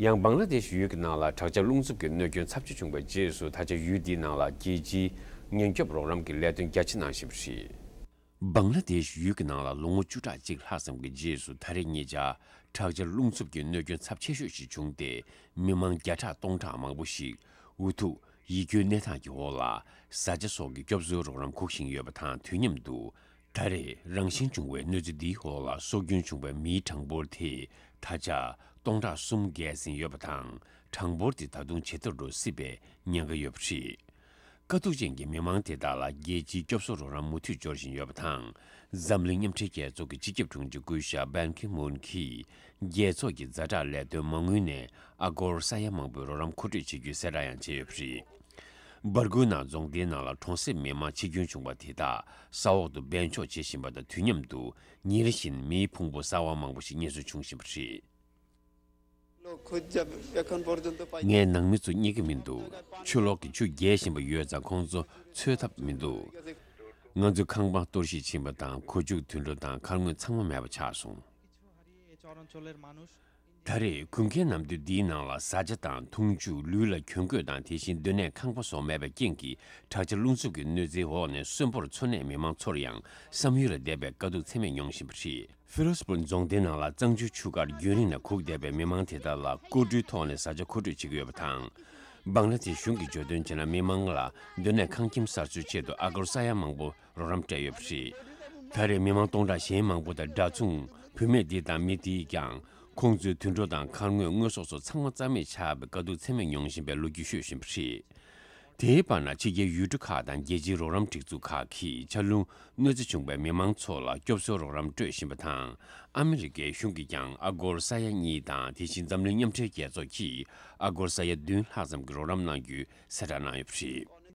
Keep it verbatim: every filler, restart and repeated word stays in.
ཡང་བང་ལ་དེཤ་ཡུལ་གྱི་ནང་ལ་དྲག་ཆར་རླུང་འཚུབ་ཀྱི་གནོད་སྐྱོན་ཚབས་ཆེ་བྱུང་བའི་རྗེས་སུ། ད་ཆ་ཡུལ་འདིའི་ནང་ལ་རྒྱལ་སྤྱིའི་ཉེན་སྐྱོབ་རོགས་རམ་གྱི་ལས་དོན་རྒྱ་ཆེ་གནང་བཞིན་པ་རེད། བང་ལ་དེཤ་ཡུལ་གྱི་ནང་ལ་ལོ་ངོ་བཅུ་ཕྲག་གཅིག་ལྷག་ཙམ་གྱི་རྗེས་སུ། ད་རེས་ཉེ་ཆར་དྲག་ཆར་རླུང་འཚུབ་ཀྱི་གནོད་སྐྱོན་ཚབས་ཆེ་ཤོས་ཤིག་བྱུང་སྟེ། མི་མང་བརྒྱ་ཕྲག་སྟོང་ཕྲག་མང་པོ་ཞིག་འུ་ཐུག་ཡིད་སྐྱོའི་གནས་སྟངས་ཀྱི་འོག་ལ་བཟའ་བཅའ་སོགས་ཀྱི་སྐྱོབ་གསོའི་རོགས་རམ་སྒུག་བཞིན་ཡོད་པ་དང་། དུས་མཉམ་དུ། ད་རེས་རང་བཞིན་བྱུང་བའི་གནོད་འཚེ་འདིའི་འོག་ལ་སྲོག་སྐྱོན་བྱུང་བའི་མིའི་གྲངས་འབོར་དེ་ད་ཆ་སྟོང་ཕྲག་གསུམ་བརྒལ་ཟིན་ཡོད་པ་དང་། གྲངས་འབོར་དེ་ད་དུང་ཇེ་མཐོ་རུ་སྲིད་པའི་ཉེན་ཁ་ཡོད་པ་རེད། དཀའ་སྡུག་ཅན་གྱི་མི་མང་དེ་དག་ལ་རྒྱལ་སྤྱིའི་སྐྱོབ་གསོ་རོགས་རམ་མུ་མཐུད་འབྱོར་བཞིན་ཡོད་པ་དང་། འཛམ་གླིང་མཉམ་འབྲེལ་རྒྱལ་ཚོགས་ཀྱི་སྤྱི་ཁྱབ་དྲུང་ཆེ་སྐུ་ཞབས་བན་ཁི་མུན་གྱིས། རྒྱལ་ཚོགས་ཀྱི་ཛ་དྲག་ལས་དོན་མ་དངུལ་ནས་ཨ་སྒོར་ས་ཡ་མང་པོའི་རོགས་རམ་མཁོ་སྤྲོད་བྱེད་རྒྱུའི་གསལ་བསྒྲགས་ཡང་བྱས་ཡོད་པ་རེད། འབར་འགུལ་ནང་རྫོང་སྡེའི་ནང་ལ་གྲོང་གསེབ་མི་མང་འཆི་སྐྱོན་བྱུང་བ་དེ་དག་ས་འོག་ཏུ་འབེན་འཇོག་བྱེད་བཞིན་པ་དང་། དུས་མཉམ་དུ་ཉིན་རེ་བཞིན་མིའི་ཕུང་པོ་གསར་བ་མང་པོ་ཞིག་རྙེད་སོར་བྱུང་བཞིན་པ་རེད། ངས་ནང་མི་ཚོ་རྙེད་ཀྱི་མི་འདུག་ཆུ་ལོག་གིས་ཆུ་རྒྱས་བཞིན་པ་ཡོད་ཙང་ཁོང་ཚོ་འཚོལ་ཐབས་མི་འདུག་ང་ཚོའི་ཁང་པ་གཏོར་བཤིག་ཕྱིན་པ་དང་། མཁོ་རྒྱུག་དུད་འགྲོ་དང་མཁར་དངོས་ཚང་མ་མེད་པ་ཆགས་སོང་། ད་རེས་དགུན་ཁའི་ནམ་དུས་འདིའི་ནང་ལ་བཟའ་བཅའ་དང་འཐུང་ཆུ། ལུས་ལ་གྱོན་གོས་དང་། དེ་བཞིན་སྡོད་གནས་ཁང་པ་སོགས་མེད་པའི་རྐྱེན་གྱིས། དྲག་ཆར་རླུང་འཚུབ་ཀྱི་གནོད་འཚེའི་འོག་ནས་གསོན་པོར་འཚོ་གནས་མི་མང་ཚོར་ཡང་བསམ་ཡུལ་ལས་འདས་པའི་དཀའ་སྡུག་ཚད་མེད་མྱོང་བཞིན་པ་རེད། ཧྥི་རོ་སྤུར་རྫོང་སྡེའི་ནང་ལ་གཙང་ཆུའི་ཆུ་ཁར་རྒྱུན་རིང་ནས་གུག་བསྡད་པའི་མི་མང་དེ་དག་ལ་སྐུ་མགྲོན་ཐོག་ནས་བཟའ་བཅའ་མཁོ་སྤྲོད་བྱེད་ཀྱི་ཡོད་པ་དང་། བང་ལ་དེཤ་གཞུང་གིས་བརྗོད་དོན་བྱས་ན། མི་མང་ལ་སྡོད་གནས་ཁང་ཁྱིམ་གསར་བཟོའི་ཆེད་དུ་ཨ་སྒོར་ས་ཡ་མང་པོ་རོགས་རམ་སྤྲད་ཡོད་པ་རེད། ད་རེས་མི་མང་སྟོང་ཕྲག་གཞན་མང་པོ་དང་འདྲ་མཚུངས། བུད་མེད་འདི་དང་མི་དེས་ཀྱང་ཁོང་ཚོའི་དུད་འགྲོ་དང་མཁར་དངོས། དངོས་ཟོག་སོགས་ཚང་མ་རྩ་མེད་ཆགས་པའི་དཀའ་སྡུག་ཚད་མེད་མྱོང་བཞིན་པའི་ལོ་རྒྱུས་ཤོད་བཞིན་པ་རེད། དེའི་བར་ན་ཕྱི་རྒྱལ་ཡུལ་གྲུ་ཁག་དང་རྒྱལ་སྤྱིའི་རོགས་རམ་སྒྲིག་འཛུགས་ཁག་གིས་ཆར་རླུང་གནོད་འཚེ་བྱུང་བའི་མི་མང་ཚོ་ལ་སྐྱོབ་གསོའི་རོགས་རམ་སྤྲོད་བཞིན་པ་དང་། ཨ་མི་རི་ཀའི་གཞུང་གིས་ཀྱང་ཨ་སྒོར་ས་ཡ་གཉིས་དང་། དེ་བཞིན་འཛམ་གླིང་མཉམ་འབྲེལ་རྒྱལ་ཚོགས་ཀྱིས་ཨ་སྒོར་ས་ཡ་བདུན་ལྷག་ཙམ་གྱི་རོགས་རམ་གནང་རྒྱུའི་གསལ་བསྒྲགས་གནང་ཡོད་པ་རེད།